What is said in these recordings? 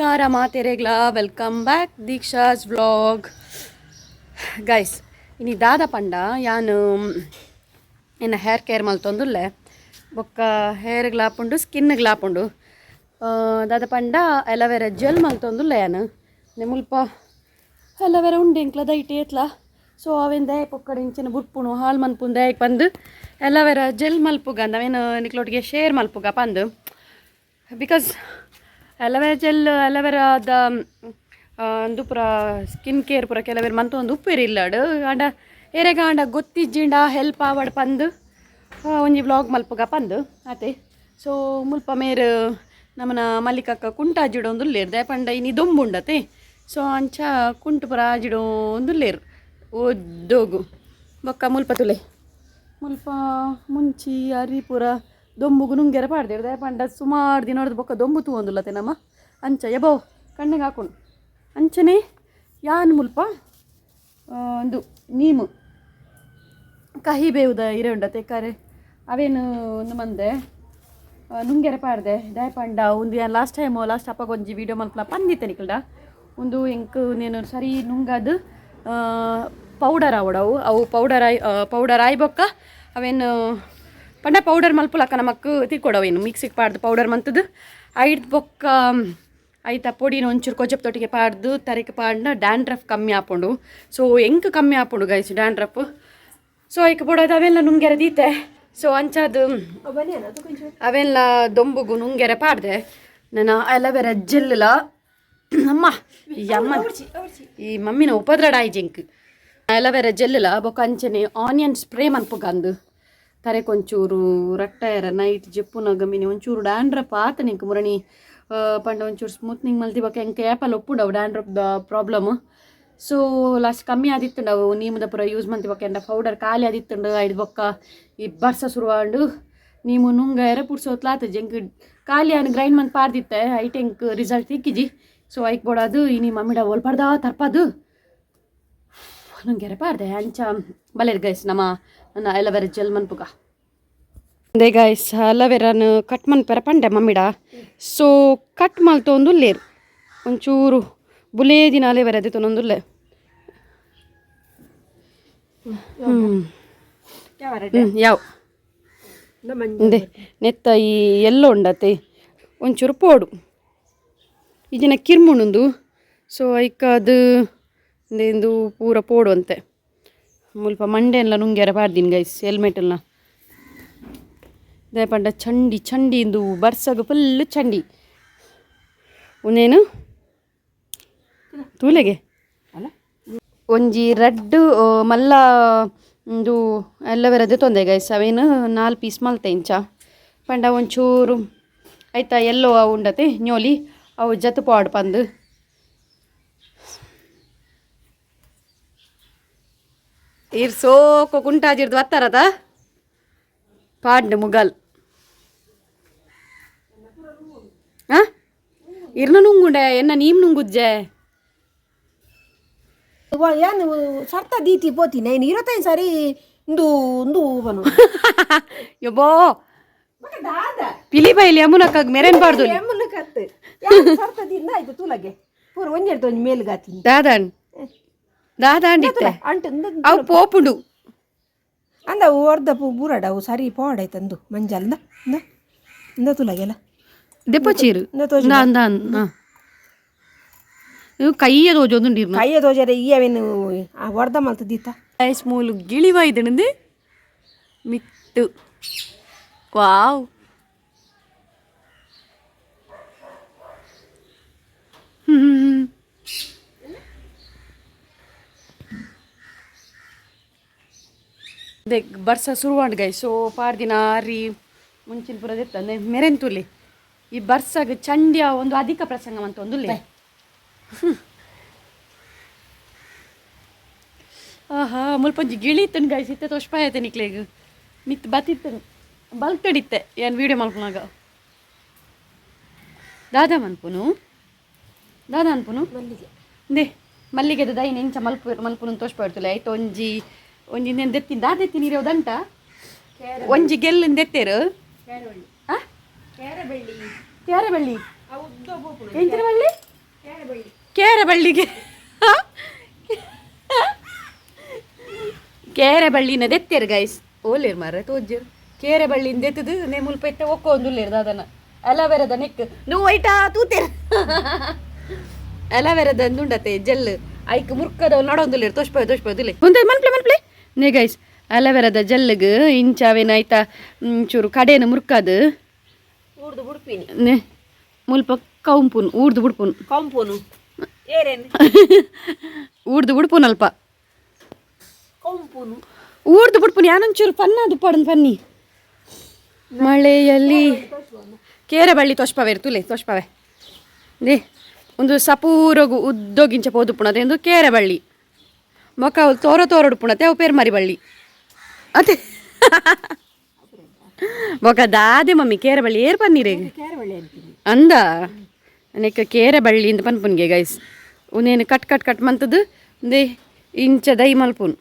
ನಮಸ್ಕಾರ ಮಾತೆರೆಗ್ಲಾ, welcome back Deeksha's vlog. Guys, ಇನಿ ದಾದ ಪಂಡ ಯಾನ್ ಎನ್ನ ಹೇರ್ ಕೇರ್ ಮಲ್ತೊಂದುಲ್ಲೆ. ಬೊಕ್ಕ ಹೇರ್ಗ್ಲ ಆಪುಂಡು, ಸ್ಕಿನ್ಗ್ಲ ಆಪುಂಡು. ದಾದ ಪಂಡ aloe vera gel ಮಲ್ತೊಂದುಲ್ಲೆ ಯಾನ್. ಮುಲ್ಪ ಅಲೋವೆರಾ ಉಂಡು ಎಂಕ್ಲ ದೈಟ್ ಏತ್ಲ. ಸೊ ಅವೇನು ದಯ ಪೊಕ್ಕಡೆ ಇಂಚಿನ ಬುರ್ಪುಣು ಹಾಳು ಮನ್ಪುಂಡು ದಯಕ್ ಪಂದು aloe vera gel ಮಲ್ಪುಗ ಅಂದ್ ಅವೇನು ನಿಕ್ಲೊಟ್ಟಿಗೆ ಶೇರ್ ಮಲ್ಪುಗ ಪಂದು. Because aloe vera gel, ಅಲೋವೆರಾದ ಅಂದು ಪೂರ ಸ್ಕಿನ್ ಕೇರ್ ಪೂರ ಕೆಲವೇರು ಮಂತೊಂದು ಉಪ್ಪೇರು ಇಲ್ಲಡು. ಆಂಡ ಏರೆಗ ಆಂಡ ಗೊತ್ತಿಜ್ಜಿಂಡ ಹೆಲ್ಪ್ ಆವಡ್ ಪಂದು ಒಂಜಿ ವ್ಲಾಗ್ ಮಲ್ಪುಗ ಪಂದು ಆತೆ. ಸೊ ಮುಲ್ಪ ಮೇರು ನಮನ ಮಲ್ಲಿಕಕ್ಕ ಕುಂಟ ಆಜಿಡೊಂದುಲ್ಲೇರು. ದಾಯೆ ಪಂಡ ಇನಿ ದೊಂಬುಂಡತೆ. ಸೊ ಅಂಚ ಕುಂಟು ಪೂರ ಆಜಿಡೊಂದುಲ್ಲೇರು ಒದ್ದೋಗು. ಬೊಕ್ಕ ಮುಲ್ಪ ತುಲೆ, ಮುಲ್ಪ ಮುಂಚಿ ಅರಿ ಪೂರ ದೊಂಬುಗು ನುಂಗೆರ ಪಾಡ್ದೇರು. ದಾಯೆ ಪಂಡ ಸುಮಾರು ದಿನ ಹೊಡ್ದು ಬೊಕ್ಕ ದೊಂಬು ತೂವೊಂದುಲ್ಲತೆ ನಮ್ಮ. ಅಂಚ ಎಬೋ ಕಣ್ಣಿಗೆ ಹಾಕೊಂಡು ಅಂಚನೆ ಯಾನ್ ಮುಲ್ಪ ಒಂದು ನೀಮು ಕಹಿ ಬೇವುದ ಇರೆ ಉಂಡತೆ ಕರೆ, ಅವೇನು ಒಂದು ಮಂದೆ ನುಂಗೆರೆ ಪಾಡ್ದೆ. ದಾಯೆ ಪಂಡ ಒಂದು ಯಾನ್ last time last ಅಪ್ಪಗ ಒಂಜಿ ವೀಡಿಯೋ ಮಲ್ಪಲ ಪಂದಿತ್ತೆ ನಿಕಲ್ಡ. ಒಂದು ಎಂಕ್ ನೇನು ಸರಿ ನುಂಗದು ಪೌಡರ್ ಆವಡವು. ಅವು ಪೌಡರ್ ಆಯ್ ಪೌಡರ್ ಆಯ್ ಬೊಕ್ಕ ಅವೇನು ಪಂಡ ಪೌಡರ್ ಮಲ್ಪುಲಕ್ಕ ನಮಕ್ ತಿಕ್ಕೊಡವೇನು ಮಿಕ್ಸಿಗೆ ಪಾಡ್ದು ಪೌಡರ್ ಮಂತದ್ದು ಐಡ್ ಬೊಕ್ಕ ಐತ ಪೊಡಿನ ಒಂಚೂರು ಕೊಜಪ್ ತೊಟ್ಟಿಗೆ ಪಾಡ್ದು ತರೆಕ್ ಪಾಡ್ನ ಡ್ಯಾಂಡ್ರಫ್ ಕಮ್ಮಿ ಆಪುಂಡು. ಸೊ ಎಂಕ್ ಕಮ್ಮಿ ಆಪುಂಡು guys dandruff. So ಐಕ್ ಪೊಡೋದು ಅವೆಲ್ಲ ನುಂಗೆರೆ ದೀತೆ. ಸೊ ಅಂಚಾದು ಅವೆಲ್ಲ ದೊಂಬುಗು ನುಂಗೆರೆ ಪಾಡ್ದೆ. ನನ್ನ ಅಲೋವೆರಾ ಜೆಲ್ಲುಲ ಅಮ್ಮ ಈ ಅಮ್ಮ ಈ ಮಮ್ಮಿನ ಉಪದ್ರಡ ಆಯ್ಜೆಂಕ್. ಅಲೋವೆರಾ ಜೆಲ್ಲುಲ ಬೊಕ್ಕ ಅಂಚನೆ ಆನಿಯನ್ ಸ್ಪ್ರೇ ಮನ್ಪುಗಂದು. ತರೆಕೊಂಚೂರು ರಟ್ಟೆರ ನೈಟ್ ಜೆಪ್ಪುನಗ ಮಿನಿ ಒಂಚೂರು ಡ್ಯಾಂಡ್ರಫ್ ಆತ ನಿಂಕ್ ಮುರಣಿ ಪಂಡ ಒಂಚೂರು ಸ್ಮೂತ್ನಿಂಗ್ ಮಲ್ತಿ ಬೊಕ್ಕ ಎಂಕ್ apple ಒಪ್ಪುಂಡವು dandruff problem. So last ಕಮ್ಮಿ ಆದಿತ್ತುಂಡು ಅವು ನೀಮುದ ಪೂರ ಯೂಸ್ ಮಂತಿ ಬೊಕ್ಕ ಎಂಡ ಪೌಡರ್ ಖಾಲಿ ಆದಿತ್ತುಂಡು. ಐದು ಬೊಕ್ಕ ಈ ಬರ್ಸ ಶುರುವಾಂಡು ನೀಮು ನುಂಗಯರ ಪುಡ್ಸೋತ್ಲಾತ ಜಂಕ್ ಖಾಲಿ ಆನ್ ಗ್ರೈಂಡ್ ಮಂತ್ ಪಾಡ್ದಿತ್ತೆ. ಐಟ್ ಎಂಕ್ ರಿಸಲ್ಟ್ ತಿಕ್ಕಿಜಿ. ಸೊ ಐಕ್ ಬೋಡಾದು ಇನಿ ಮಮ್ಮಿಡ ಒಲ್ಪಡ್ದ ತರ್ಪದು ನುಂಗೆರೆ ಪಾಡ್ದೆ. ಅಂಚ ಬಲೇರ್ ಗೈಸ್, ನಮ್ಮ ನನ್ನ aloe vera gel ಮನ್ಪುಗ. ಅದೇ ಗೈಸ್, ಅಲೋವೆರಾನು ಕಟ್ ಮನ್ಪೆರ ಪಂಡೆ ಮಮ್ಮಿಡ. ಸೊ ಕಟ್ ಮಲ್ತೊಂದುಲ್ಲೇರು. ಒಂಚೂರು ಬುಲೇ ದಿನ ಅಲೋವೆರಾ ದೆತ್ತೊಂದುಲ್ಲೆ. ಹ್ಞೂ ಯಾವ ಇಂದೆ ನೆತ್ತ ಈ ಎಲ್ಲೋ ಉಂಡತೆ ಒಂಚೂರು ಪೋಡು ಈ ಜಿನ ಕಿರ್ಮುಣುಂದು. ಸೊ ಐಕ್ ಅದು ಇಂದು ಪೂರ ಪೋಡು ಅಂತೆ. ಮುಲ್ಪ ಮಂಡೆಲ್ಲ ನುಂಗ್ಯಾರ ಪಾಡ್ದಿನಿ ಗೈಸ್ ಹೆಲ್ಮೆಟ್ ಎಲ್ಲ. ದಾಯೆ ಪಂಡ ಚಂಡಿ ಚಂಡಿ ಇಂದು ಬರ್ಸಗ ಫುಲ್ ಚಂಡಿ. ಉಂದೇನು ತೂಲೆಗೆ ಒಂಜಿ ರಡ್ಡ್ ಮಲ್ಲ ಉಂದು ಅಲೋವೆರಾ ದೆತ್ತೊಂದೆ ಗೈಸ್. ಅವೇನು 4 ಪೀಸ್ ಮಲ್ತೆ. ಇಂಚ ಪಂಡ ಒಂಚೂರು ಐತ ಎಲ್ಲೋ ಅವು ಉಂಡತೆ ನ್ಯೋಲಿ ಅವು ಜತ್ ಪಾಡ್ ಪಂದು. ಈರ್ ಸೋಕು ಕುಂಟಾಜಿರ್ದು ಬತ್ತಾರತ ಪಾಡ್ಡು ಮುಗಲ್. ಆ ಇರ್ನ ನುಂಗುಂಡೆ ಎನ್ನ ನೀಮ್ ನುಂಗುಜ್ಜೆ. ಯಾನು ಸರ್ತ ದೀತಿ ಪೋತೀನಿ ಇರತ್ತೈದು ಸಾರಿ ಇಂದು ಇಂದು ಬನು. ಯಬ್ಬೋ, ಪಿಲಿ ಬೈಲಿ ಯಮುನಕ್ಕಾಗ ಮೆರೆನ್ ಬಾರ್ದು. ಕತ್ತು ಸರ್ತ ದಿಂದ ಆಯ್ತು ತೂಲಗೆ ಪೂರ ಒಂಜೆಡ್ತು ಒಂಜಿ ಮೇಲ್ಗಾತಿ. ದಾದಾಂಡ್ ದಾದಾಂಡಿತ್ತೆ. ಅಂಟು. ಅವು ಪೋಪುಂಡು. ಅಂದ ಅವು ಅರ್ಧ ಪೂ ಬೂರಡ ಅವು ಸರಿ ಪೋಡಾಯ್ತು ಅಂದು ಮಂಜಲ್ ಇಂದ ಇಂದ ತುಲಗೆಲ್ಲ. ದೆಪ್ಪಚೀರು. ಇಂದ ತೋಜು. ಅಂದ ಇವು ಕೈಯ ತೋಜೊಂದುಂಡಿರ್ನ. ಕೈಯ ತೋಜರೆ ಈ ಅವೇನು ಆ ವರ್ಧ ಮಲ್ತು ದೀತ. ಐಸ್ ಮೂಲು ಗಿಳಿವ ಇದಣಂದು ಮಿತ್ತು. ವಾವ್. ಅದೇ ಬರ್ಸ ಶುರುವಾಂಡ್ ಗೈ. ಸೊ ಪಾಡ್ದಿನ ಅರಿ ಮುಂಚಿನ ಪುರ ದೆತ್ತಂದೆ ಮೆರೆನ್ ತುಲಿ. ಈ ಬರ್ಸಗ್ ಚಂಡಿಯ ಒಂದು ಅಧಿಕ ಪ್ರಸಂಗ ಅಂತ ಒಂದುಲ್ಲೆ. ಆಹಾ, ಮುಲ್ಪೊಂಜಿ ಗಿಳಿ ಇತ್ತನ್ ಗೈಸ್. ಇತ್ತೆ ತೋಷ್ಪಾಯತೆ ನಿಕ್ಲೆಗ್. ಮಿತ್ ಬತ್ತಿತ್ತನು ಬಲ್ತಡಿತ್ತೆ ಏನು ವೀಡಿಯೋ ಮಲ್ಪುನಾಗ. ದಾದಾ ಮನ್ಪುನು, ದಾದಾ ಅನ್ಪುನು. ಮಲ್ಲಿಗೆ. ಇಂದೆ ಮಲ್ಲಿಗೆದ ದೈನ ಇಂಚ ಮಲ್ಪು ಮಲ್ಪುನು ತೋಷ್ಪಾಡ್ತಲೆ. ಆಯ್ತು, ಒಂಜಿ ಒಂಜಿ ಇಂದೆನ್ ದೆತ್ತಿನ ದಾ ದೆತ್ತಿ ನೀರು ದಂಟ ಒಂಜಿ ಗೆಲ್ಲಿನ ದೆತ್ತೇರು. ಆ? ಕೇರಬಳ್ಳಿ. ಕ್ಯಾರೆ ಬಳ್ಳಿ. ಉದ್ದ ಪೋಪುನು. ಎಂಚಿನ ಬಳ್ಳಿ? ಕೇರೆ ಬಳ್ಳಿಗೆ ಕೇರೆ ಬಳ್ಳಿನ ದೆತ್ತೇರು ಗೈಸ್ ಓಲೇರು ಮಾರ್ರೆ ತೋಜ್ಜರು ಕೇರೆ ಬಳ್ಳಿನ ದೆತ್ತದು ನೇ ಮುಲ್ಪ ಇತ್ತೆ ಒಕ್ಕೊಂದುಲ್ಲೇರು ದಾದನ ಅಲವೆರದ ನೆಕ್ ನೀವು ಐಟಾ ತೂತೇರು ಅಲವೆರದ ನುಂಡತೆ ಜೆಲ್ ಐಕ್ ಮುರ್ಕದ ನಡೊಂದುಲ್ಲೇರು ತೋಷ್ಪಾಯ ತೋಷ್ಪಾಯ ದುಲೆ ಮುಂದೆ ಮನ್ಪ್ಲೆ ಮನ್ಪ್ಲೆ ನೇ ಗೈಸ್ ಅಲವೆರದ ಜಲ್ಗ್ ಇಂಚಾವೇನ ಐತ ಚೂರು ಕಡೇನ ಮುರ್ಕದು ಊರ್ದು ಬುಡ್ಪಿನಿ ನೇ ಮುಲ್ಪ ಕೌಂಪುನ್ ಊರ್ದು ಬುಡ್ಪುನ್ ಕಂಪುನು ಏರೇನು ಊರ್ದು ಬುಡ್ಪುನ್ ಅಲ್ಪ ಕಂಪುನು ಊರ್ದು ಬುಡ್ಪುನ್ ಯಾನೊಂಚೂರು ಪನ್ನ ದುಪ್ಪಾಡನ್ ಪನ್ನಿ ಮಳೆಯಲ್ಲಿ ಕೇರೆ ಬಳ್ಳಿ ತೋಷ್ಪವೆ ತುಲೆ ತೋಷ್ಪವೆ they ಒಂದು ಸಪೂರಗು ಉದ್ದೋಗಿಂಚ ಪೋದುಪ್ಪುಣತೆ ಒಂದು ಕೇರೆ ಬಳ್ಳಿ ಮೊಕ ತೋರ ತೋರಡುಪ್ಪುಣತೆ ಅವು ಪೇರ್ಮರಿ ಬಳ್ಳಿ ಅದೇ ಬೊಕ ದಾದೆ ಮಮ್ಮಿ ಕೇರೆ ಬಳ್ಳಿ ಏರ್ ಪನ್ನೀರೆ ಕೇರಬಳ್ಳಿ ಅಂತೀನಿ ಅಂದ ನೆಕ್ಕ ಕೇರೆ ಬಳ್ಳಿ ಇಂದ ಪನ್ಪುನ್ಗೆ ಗೈಸ್ ಉನೇನು cut cut cut ಮಂತದ್ದು they ಇಂಚ ದೈ ಮಲ್ಪುನ್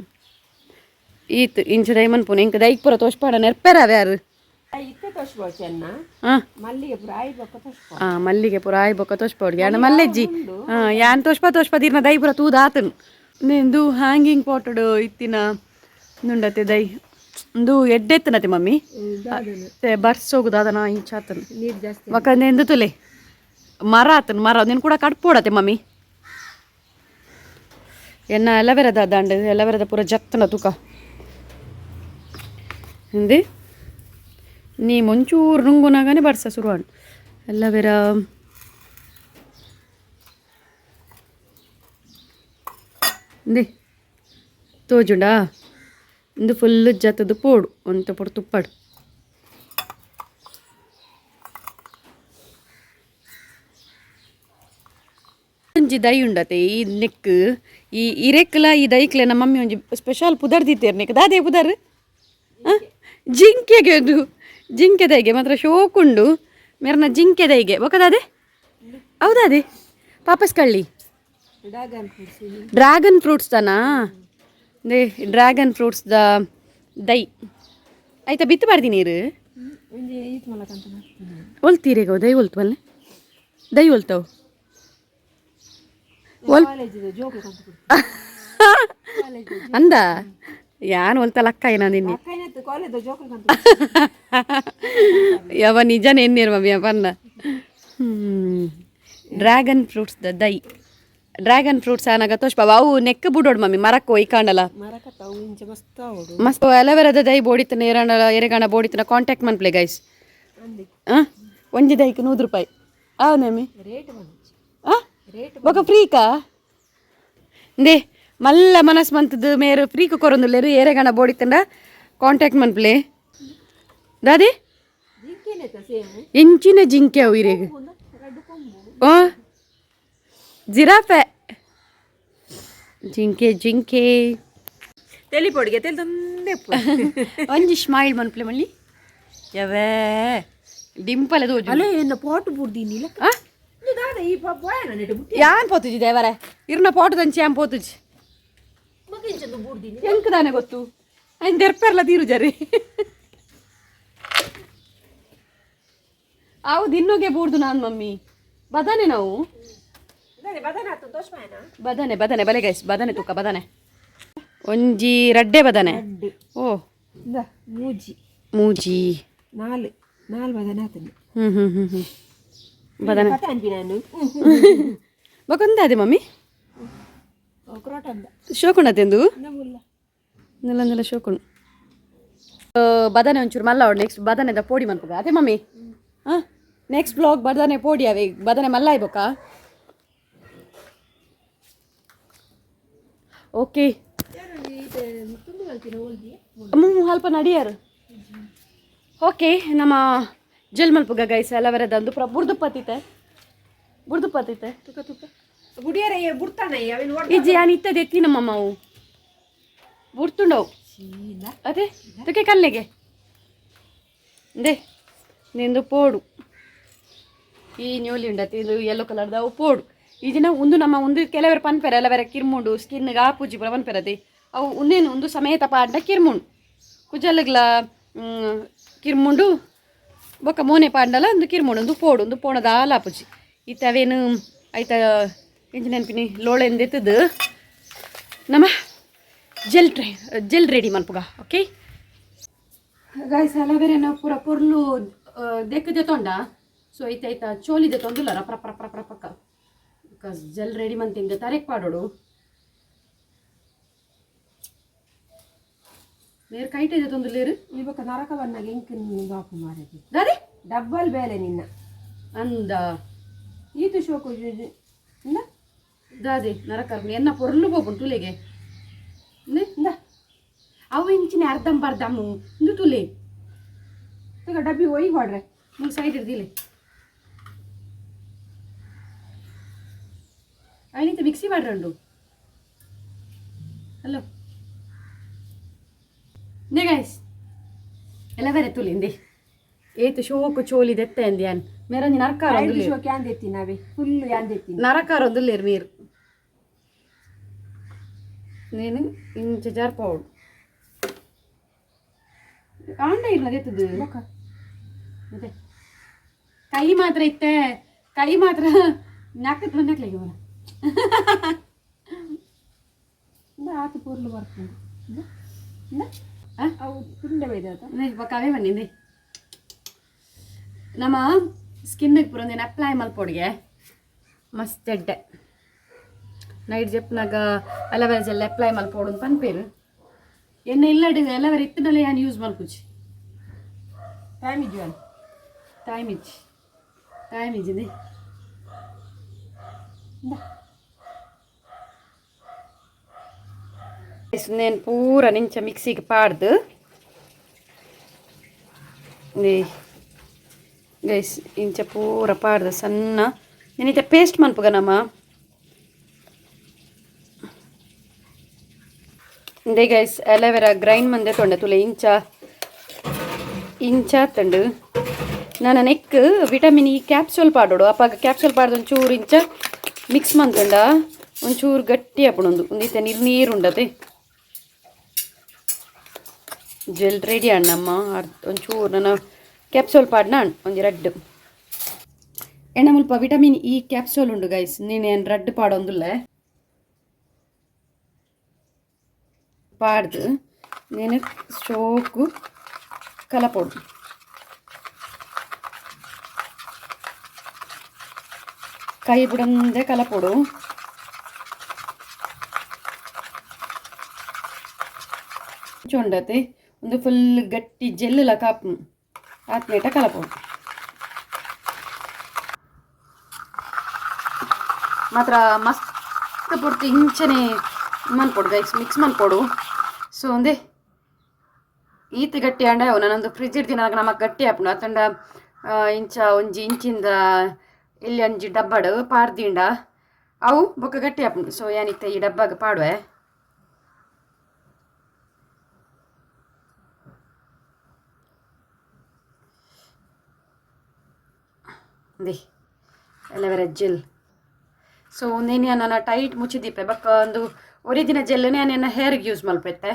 ಈತ್ ಇಂಚ ದೈ ಮನ್ಪುನ್ ಇಂಕ ದೈಕ್ ಪೂರ ತೋಷ್ಪಾಡ ನೆರ್ಪೆರ ಯಾರು ಇತ್ತೆ ತೋಷ್ಬೋದು ಚೆನ್ನ ಹಾಂ ಮಲ್ಲಿಗೆ ಪೂರ ಆಯಿ ಬೊಕ್ಕ ತೋಷ್ಪೋ ಆ ಮಲ್ಲಿಗೆ ಪೂರ ಆಯ್ ಬೊಕ್ಕ ತೋಷ್ಪೋಡ್ಗೆ ಯಾನ ಮಲ್ಲೆಜ್ಜಿ ಹಾಂ ಯಾನ್ ತೋಷ್ಪ ತೋಷ್ಪ ದೀರ್ನ ದೈ ಪೂರ ತೂದಾತನ್ ನೆಂದು ಹ್ಯಾಂಗಿಂಗ್ ಪಾಟಡು ಇತ್ತಿನ ನುಂಡತೆ ದೈ ಒಂದು ಎಡ್ಡೆತ್ತನತೆ ಮಮ್ಮಿ ಬರ್ಸೋಗುದಾದನ ಇಂಚಾತನ್ ನೀರು ಜಾಸ್ತಿ ಮಕ್ಕ ನೆಂದು ತುಲೆ ಮರ ಆತನ್ ಮರ ನಿನ್ ಕೂಡ ಕಟ್ಪೋಡತೆ ಮಮ್ಮಿ ಎನ್ನ ಎಲವೆರದ ದಾಂಡು ಎಲವೆರದ ಪೂರ ಜತ್ತನ ತೂಕ ಹಿಂದೆ ನೀ ಮುಂಚೂರು ನುಂಗುನಾಗನೆ ಬರ್ಸ ಶುರುವಾಣ್ ಎಲ್ಲವೆರ ಇಂದೆ ತೋಜುಂಡಾ ಇಂದು ಫುಲ್ ಜತ್ತದ ಪೋಡು ಒಂತ ಪೊಡು ತುಪ್ಪಾಡು ಒಂಜಿ ದೈ ಉಂಡತೆ ಈ ನೆಕ್ ಈ ಇರೆಕ್ಲ ಈ ದೈಕ್ಲೆ ನಮ್ಮ ಮಮ್ಮಿ ಒಂಜಿ ಸ್ಪೆಷಲ್ ಪುದರ್ ದೀತೇರ್ ನೆಕ್ ದಾದೆ ಪುದರ್ ಆ? ಜಿಂಕೆಗೆ ಅದು ಜಿಂಕೆ ದೈಗೆ ಮಾತ್ರ ಶೋಕುಂಡು ಮೇರ್ನ ಜಿಂಕೆ ದೈಗೆ ಬೊಕದಾದೆ ಹೌದಾದೆ ಪಾಪಸ್ ಕಳ್ಳಿ dragon fruits dragon fruits Tana they dragon fruits the ದೈ ಆಯ್ತಾ ಬಿತ್ತು ಬಾರ್ದಿ ನೀರು ಒಂಜಿ ಈತ್ ಮಲಕಂತ ಒಲ್ತೀರೇಗೋ ದೈ ಒಲ್ತು ಅಲ್ಲೇ ದೈ ಒಲ್ತಾವು ಒಲ್ ಕಾಲೇಜಿದ ಜೋಕು ಕಂತ ಅಂದ ಯಾನ್ ಒಲ್ತಲ್ಲ ಅಕ್ಕ ಏನ ನಿನ್ನೆ ಅಕ್ಕೈನತ್ತು ಕಾಲೇಜ್ ಜೋಕು ಕಂತ ಯಾವ ನಿಜನೇ ಎನ್ನೇರು mummy Ponna dragon fruits the ದೈ ಡ್ರ್ಯಾಗನ್ ಫ್ರೂಟ್ಸ್ ಆನಾಗ ತೋಷ್ಪ ಅವು ನೆಕ್ ಬುಡೋಡು ಮಮ್ಮಿ ಮರಕ್ಕೆ ಒಯ್ ಕಾಣಲ್ಲ ಮರಕತ್ತ ಅವು ಇಂಚ ಮಸ್ತ್ ಆವಡು ಮಸ್ತ್ ಅಲವೆರದ ದೈ ಬೋಡಿತನ ಏರಾಣ ಎರೆಗಾಣ ಬೋಡಿತನ ಕಾಂಟ್ಯಾಕ್ಟ್ ಮನ್ಪ್ಲೆ ಗೈಸ್ ಅಂದಿ ಹಾಂ ಒಂಜಿ ದೈಕ್ 100 ರೂಪಾಯಿ ಆವನಮ್ಮಿ ರೇಟ್ ಬಂದು ಆ ರೇಟ್ ಬೊಕ ಫ್ರೀಕಾ they ಮಲ್ಲ ಮನಸ್ ಮಂತದ್ದು ಮೇರು ಫ್ರೀಕ್ ಕೊರೊಂದುಲ್ಲೇರು ಏರೆಗಾಣ ಬೋಡಿತಂಡ ಕಾಂಟ್ಯಾಕ್ಟ್ ಮನ್ಪ್ಲೆ ದಾದಿ ಜಿಂಕೆನೆ ಸೇಮ್ ಎಂಚಿನ ಜಿಂಕೆ ಅವು ಇರೆಗ್ ರಡ್ಡು ಕೊಂಬು ಆ ಜಿರಾಫೆ ಜಿಂಕೆ ಜಿಂಕೆ ತೆಲಿ ಪೊಡಿಗೆ ತೆಲಿ ತಂದೆ ಒಂಜಿ ಸ್ಮೈಲ್ ಮನ್ಪ್ಲೆ ಮಲ್ಲಿಯವೇ ಡಿಂಪಲ್ ಅದು ಅಲ್ಲ ಎನ್ನ ಪಾಟ್ ಬುಡ್ದೀನಿ ಇಲ್ಲ ಆ ದಾದ ಈ ಪೋಯನ ನೆಟ್ಟು ಬುಟ್ಟಿ ಯಾನ್ ಪೋತುಜಿ ದೇವರೇ ಇರ್ನ ಪೋಟು ದಂಚಿ ಯಾನ್ ಪೋತುಜಿ ಮಗಿಂಚಂದು ಬುಡ್ದೀನಿ ಎಂಕ್ ದಾನೆ ಗೊತ್ತು ಐನ್ ದೆರ್ಪೆರ್ಲ ತೀರು ಜರಿ ಹೌದು ಇನ್ನೊಗೆ ಬೂಡ್ದು ನಾನು ಮಮ್ಮಿ ಬದಾನೆ ನಾವು ಬದನೆ ಬದನೆ ಆತು ದೋಷ್ಮಾಯನ ಬದನೆ ಬದನೆ ಬಲೆ ಗೈಸ್ ಬದನೆ ತೂಕ ಬದನೆ ಒಂಜಿ ರಡ್ಡೆ ಬದನೆ ಓ ಇಂದ ಮೂಜಿ ಮೂಜಿ ನಾಲ್ ನಾಲ್ ಬದನೆ ಆತನು ಹ್ಮ್ ಹ್ಮ್ ಹ್ಮ್ ಹ್ಮ್ ಬದನೆ ಕತೆ ಅನ್ಪಿ ನಾನು ಬಕೊಂದ ಅದೇ ಮಮ್ಮಿ ಕ್ರೋಟಂದ ಶೋಕುಂಡತೆಂದು ಮುಲ್ಲ ನೆಲ ನೆಲ ಶೋಕುಂಡು ಬದನೆ ಒಂಚೂರು ಮಲ್ಲ ನೆಕ್ಸ್ಟ್ ಬದನೆದ ಪೋಡಿ ಮನ್ಪುಗ ಅದೇ ಮಮ್ಮಿ ಹಾಂ ನೆಕ್ಸ್ಟ್ ಬ್ಲಾಗ್ ಬದನೆ ಪೋಡಿ ಅವೇ ಬದನೆ ಮಲ್ಲ ಆಯ್ಬೋಕ ಓಕೆ ಅಲ್ಪ ನಡಿಯಾರು ಓಕೆ ನಮ್ಮ ಜಲ್ ಮಲ್ಪುಗ ಗೈಸ್ ಎಲ್ಲ ಬರದಂದು ಪೂರ ಬುರ್ದು ಪತ್ತಿತೆ ಬುರ್ದು ಪತ್ತಿತೆ ತುಕ ತುಕ ಗುಡಿಯರ ಬುಡ್ತಾನ ಅವೇನು ಇಜ್ಜಿ ಯಾನ್ ಇತ್ತದ ಎತ್ತಿ ನಮ್ಮ ಮಾವು ಬುಡ್ತುಂಡವು ಚೀಲ ಅದೇ ತುಕೆ ಕಲ್ಲೆಗೆ they ನಿಂದು ಪೋಡು ಈ ನ್ಯೂಲಿ ಉಂಡತಿ ಇದು ಯೆಲ್ಲೋ ಕಲರ್ದ ಅವು ಪೋಡು ಈ ದಿನ ಒಂದು ನಮ್ಮ ಒಂದು ಕೆಲವರು ಪನ್ಪೆರ ಎಲ್ಲ ಬೇರೆ ಕಿರ್ಮುಂಡು ಸ್ಕಿನ್ಗೆ ಆ ಪೂಜಿ ಪೂರ ಪನ್ಪೆರತಿ ಅವು ಒಂದೇನು ಒಂದು ಸಮೇತ ಪಾಡ್ಡ ಕಿರ್ಮುಂಡು ಕುಜಲಗ್ಲ ಕಿರ್ಮುಂಡು ಬೊಕ್ಕ ಮೋನೆ ಪಾಂಡಲ ಒಂದು ಕಿರ್ಮುಂಡು ಒಂದು ಪೋಡು ಒಂದು ಪೋಣದ ಆಲ ಪೂಜಿ ಇತ್ತ ಅವೇನು ಐತ ಎಂಚ ನೆನಪಿನಿ ಲೋಳೆನ್ ದೆತ್ತದು ನಮ್ಮ ಜೆಲ್ ಟ್ರೈ ಜೆಲ್ ರೆಡಿ ಮನ್ಪುಗ. ಓಕೆ ಗಾಯ್ಸ್, ಅಲವೇರೆನ ಪೂರ ಪೊರ್ಲು ದೆಕ್ ದೆತ್ತೊಂಡ. ಸೊ ಐತ ಐತ ಚೋಲಿ ದೆತ್ತೊಂದುಲ್ಲ ರಪ್ರ ರಪ್ರ ರಪ್ರ ಪಕ್ಕ, because gel ready ಮಂತಿಂದ ತರೆಕ್ ಪಾಡೋಡು. ನೇರ್ ಕೈಟೆ ದೆತ್ತೊಂದುಲ್ಲೇರು. ಈ ಬೊಕ್ಕ ನರಕ ಬನ್ನಾಗ ಎಂಕ್ ಬಾಪು ಮಾರದಿ. ದಾದೆ? ಡಬ್ಬಲ್ ಬೇಲೆ ನಿನ್ನ. ಅಂದ. ಈತು ಶೋಕು ಇಂದ. ದಾದೆ ನರಕ? ಎನ್ನ ಪೊರ್ಲು ಪೋಪುಂಡು ತುಲೆಗೆ. ಇಂದ. ಅವು ಇಂಚಿನ ಅರ್ಧಂಬರ್ಧಮ್ಮು ಇಂದು ತುಲೆ. ತಗ ಡಬ್ಬಿ ಒಯ್ ಹೊಡ್ರೆ. ಮುಲ್ ಸೈಡ್ ಇರ್ದಿಲೆ ಐನಿತ ಮಿಕ್ಸಿ ಮಾಡ್ರಂಡು. ಹಲೋ ನೇ ಗೈಸ್, ಎಲ್ಲ ಬೇರೆ ತುಲಿಂದಿ ಏತು ಶೋಕು ಚೋಲಿ ದೆತ್ತೆ ಅಂದ್ಯಾನ್ ಮೇರೊಂಜಿ ನರಕಾರ. ಐದು ಶೋಕ್ ಯಾಂದೆತ್ತಿ ನಾವೇ ಫುಲ್ ಯಾಂದೆತ್ತಿ. ನರಕಾರ ಒಂದುಲ್ಲೇರು ನೀರು నేను ಇಂಚ ಜಾರ್ಪೋಡು ಆಂಡ ಇರ್ನ ದೆತ್ತದು. ಬೊಕ್ಕ. ಮತ್ತೆ ಕೈ ಮಾತ್ರ ಇತ್ತೆ, ಕೈ ಮಾತ್ರ ನಾಕತ್ ಬಂದಾಕ್ಲೆ ಇವನ. ಇಂದ ಆತು ಪೊರ್ಲು ಬರ್ಪುಂಡು. ಇಂದ ಇಂದ. ಆ? ಅವು ತುಂಡೆ ಬೈದಾತ. ಬೊಕ್ಕ ಅವೇ ಬನ್ನಿಂದಿ ನಮ್ಮ ಸ್ಕಿನ್ಗೆ ಪೂರ ಒಂದಿನ ಅಪ್ಲೈ ಮಲ್ಪೊಡಿಗೆ ಮಸ್ತ್ ಎಡ್ಡೆ. ನೈಟ್ ಜೆಪ್ನಾಗ ಅಲೋವೆರಾ ಜೆಲ್ ಅಪ್ಲೈ ಮಲ್ಪೊಡು ಅಂತ ಪನ್ಪೇರು. ಎಣ್ಣೆ ಇಲ್ಲಡ್ ಅಲೋವೆರಾ ಇತ್ತಿನಲ್ಲೇ ಯಾನ್ ಯೂಸ್ ಮಲ್ಪುಜಿ. ಟೈಮ್ ಇಜ್ಜುವನ್. ಟೈಮ್ ಇಜ್ಜಿ, ಟೈಮ್ ಇಜ್ಜಿಂದಿ. ಇಂದ. నేను ಪೂರ ನಿಂಚ ಮಿಕ್ಸಿಗೆ ಪಾಡ್ದು ಗೈಸ್, ಇಂಚ ಪೂರ ಪಾಡ್ದು ಸಣ್ಣ నేనైతే పేస్ట్ మన్పుగనమ్మా. ಇಂದೇ ಗೈಸ್, ಅಲೋವೆರಾ ಗ್ರೈಂಡ್ ಮಂದೆ ತೊಂಡೆ ತುಲೆ ಇಂಚ ಇಂಚ ತಂಡು. ನನ್ನ ನೆಕ್ ವಿಟಮಿನ್ ಇ ಕ್ಯಾಪ್ಸೂಲ್ ಪಾಡೋಡು. ಅಪ್ಪಾಗ ಕ್ಯಾಪ್ಸೂಲ್ ಪಾಡ್ದು ಒಂಚೂರು ಇಂಚ ಮಿಕ್ಸ್ ಮಂತುಂಡ ಒಂಚೂರು ಗಟ್ಟಿ ಅಪ್ಪಣೊಂದು ಒಂದಿತ್ತೆ ನೀರು ನೀರು ಉಂಡತೆ. Gel ready Annamma. ಅರ್ಧ ಒಂಚೂರು ನನ್ನ ಕ್ಯಾಪ್ಸೂಲ್ ಪಾಡ್ನ ಒಂಜಿ ರಡ್ಡ್ ಎಣ್ಣ ಮುಲ್ಪ ವಿಟಮಿನ್ ಇ ಕ್ಯಾಪ್ಸೂಲ್ ಉಂಡು ಗೈಸ್. ನೀನು ರಡ್ಡ್ ಪಾಡೊಂದುಲ್ಲೆ. ಪಾಡ್ದು నేను ಶೋಕು ಕಲಪೊಡು. ಕೈ ಬುಡಂದೆ ಕಲಪೊಡು. ಉಂಡತೆ ಒಂದು ಫುಲ್ ಗಟ್ಟಿ ಜೆಲ್ ಲಕ ಆತ್ನೇಟ ಕಲಪೊಡು. ಮಾತ್ರ ಮಸ್ತ್ ಪೂರ್ತಿ ಇಂಚನೆ ಮನ್ಪೊಡು ಗೈಸ್, ಮಿಕ್ಸ್ ಮನ್ಪೊಡು. ಸೊ ಒಂದೇ ಈತ್ ಗಟ್ಟಿ ಅಂಡ ಅವು ನಾನೊಂದು ಫ್ರಿಜ್ ಇಡ್ತೀನಿ ನಮಕ್ ಗಟ್ಟಿ ಆಪುಂಡು. ಅತ್ತಂಡ ಇಂಚ ಒಂಜಿ ಇಂಚಿಂದ ಇಲ್ಲಿ ಒಂಜಿ ಡಬ್ಬಡು ಪಾಡ್ದಿಂಡ ಅವು ಬೊಕ್ಕ ಗಟ್ಟಿ ಆಪುಂಡು. ಸೊ ಯಾನಿತ್ತೆ ಈ ಡಬ್ಬಾಗ ಪಾಡುವೆ. ದಿ ಅಲೋವೆರಾ ಜೆಲ್. ಸೊ ಒಂದೇನು ನಾನು ಟೈಟ್ ಮುಚ್ಚಿದೀಪೆ. ಬೊಕ್ಕ ಒಂದು ಒರಿ ದಿನ ಜೆಲ್ ನಾನು ಹೇರ್ಗೆ ಯೂಸ್ ಮಲ್ಪೆತ್ತೆ.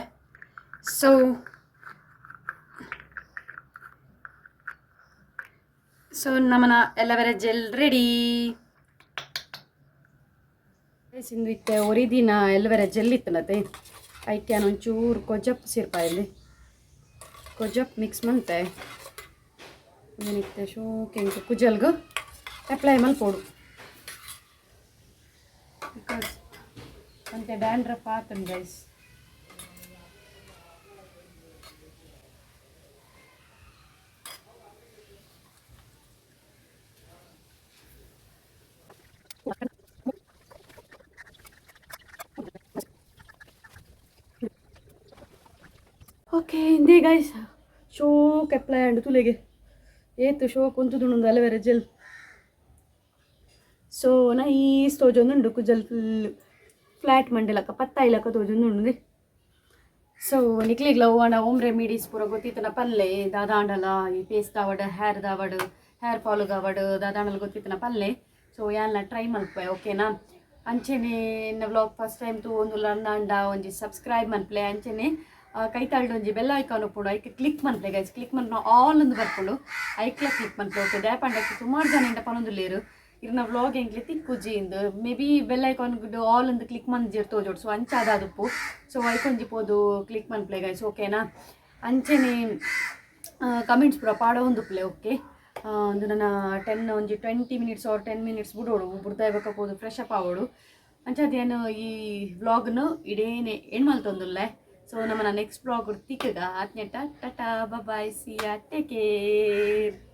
ಸೊ ಸೊ ನಮ್ಮನ ಅಲೋವೆರಾ ಜೆಲ್ ರೆಡಿ. ಇಂದು ಇತ್ತೆ ಒರಿ ದಿನ ಅಲೋವೆರಾ ಜೆಲ್ ಇತ್ತನತೆ. ಐಕೆ ಒಂಚೂರು ಕೊಜಪ್ ಸೇರ್ಪಾಯಲ್ಲಿ ಕೊಜಪ್ ಮಿಕ್ಸ್ ಮಂತೆ ಇತ್ತೆ ಶೋಕೆ ಇಂಕ ಕುಜಲ್ಗು ಅಪ್ಲೈ ಮಲ್ಪೊಡು, because ಒಂತೆ ಡ್ಯಾಂಡ್ರಫ್ ಆತುಂಡು ಗೈಸ್. ಓಕೆ, ಇಂದೇ ಗೈಸ್, ಶೋಕ್ ಅಪ್ಲೈ ಅಂಡ್ ತುಲೆಗೆ ಏತು ಶೋಕ್ ಉಂತುದುಂಡು ಅಲೋವೆರಾ ಜೆಲ್. ಸೊ ನೈಸ್ ತೋಜೊಂದುಂಡು ಕುಜಲ್, ಫುಲ್ ಫ್ಲಾಟ್ ಮಂಡೆಲಕ್ಕ ಪತ್ತಾಯಿಲಕ್ಕ ತೋಜೊಂದುಂಡು. ಸೊ ನಿಕ್ಲೆಗ್ಲ ಓಣ ಹೋಮ್ ರೆಮಿಡೀಸ್ ಪೂರ ಗೊತ್ತಿತ್ತನ ಪಲ್ಲೆ. ದಾದಾಂಡಲ ಈ ಫೇಸ್ ದಾವಡ್, ಹೇರ್ ದಾವಡ್, ಹೇರ್ ಫಾಲ್ ಗಾವಡ್ ದಾದಾಂಡಲ ಗೊತ್ತಿತ್ತನ ಪಲ್ಲೆ. ಸೊ ಯಾನ್ಲ ಟ್ರೈ ಮಲ್ಪೆ, ಓಕೆನಾ? ಅಂಚೆನೆ ಎನ್ನ ವ್ಲಾಗ್ ಫಸ್ಟ್ ಟೈಮ್ ತೂವೊಂದುಲ್ಲ ಅಂಡ ಒಂಜಿ ಸಬ್ಸ್ಕ್ರೈಬ್ ಮನ್ಪ್ಲೆ. ಅಂಚೆನೆ ಕೈತಾಳ್ಡ್ ಒಂಜಿ ಬೆಲ್ ಐಕಾನ್ ಉಪ್ಪುಂಡು, ಐಕ್ ಕ್ಲಿಕ್ ಮನ್ಪ್ಲೆ ಗೈಸ್. ಕ್ಲಿಕ್ ಮನ್ಪುನ ಆಲ್ ಅಂದ್ ಬರ್ಪುಂಡು, ಐಕ್ಲ ಕ್ಲಿಕ್ ಮನ್ಪ್ಲೆ, ಓಕೆ? ದಾಯೆ ಪಂಡ ಸುಮಾರು ಜನ ಎಂಡ ಪನೊಂದುಲ್ಲೆರ್. ಇರ್ನ ವ್ಲಾಗ್ ಎಂಕ್ಲೆ ತಿಕ್ಕುಜಿ ಇಂದು. ಮೇ ಬಿ ಬೆಲ್ ಐಕಾನ್ ಆಲ್ ಇಂದು ಕ್ಲಿಕ್ ಮಂದಿರ್ ತೋಜೋಡು. ಸೊ ಅಂಚ ಅದಾದುಪ್ಪು. ಸೊ ಐಕೊಂಜಿ ಪೋದು ಕ್ಲಿಕ್ ಮನ್ಪ್ಲೆ ಗೈಸ್, ಓಕೆನಾ? ಅಂಚೆನೆ ಕಮೆಂಟ್ಸ್ ಪೂರ ಪಾಡೊಂದುಪ್ಪಲೆ, ಓಕೆ? ಒಂದು ನನ್ನ 10, ಒಂಜಿ 20 ಮಿನಿಟ್ಸ್ ಆರ್ 10 ಮಿನಿಟ್ಸ್ ಬುಡೋಡು. ಬುಡ್ದಾಯ್ ಬೊಕ್ಕ ಪೋದು ಫ್ರೆಶ್ ಅಪ್ ಆವೋಡು. ಅಂಚಾದ್ ಈ ವ್ಲಾಗ್ನು ಇಡೇನೆ ಎಂಡ್ ಮಲ್ತೊಂದುಲ್ಲೆ. ಸೊ ನಮ್ಮನ ನೆಕ್ಸ್ಟ್ ವ್ಲಾಗ್ ತಿಕ್ಕಗ. ಆತ್ನೆಟ್ಟ tata, bye, see ya, take care.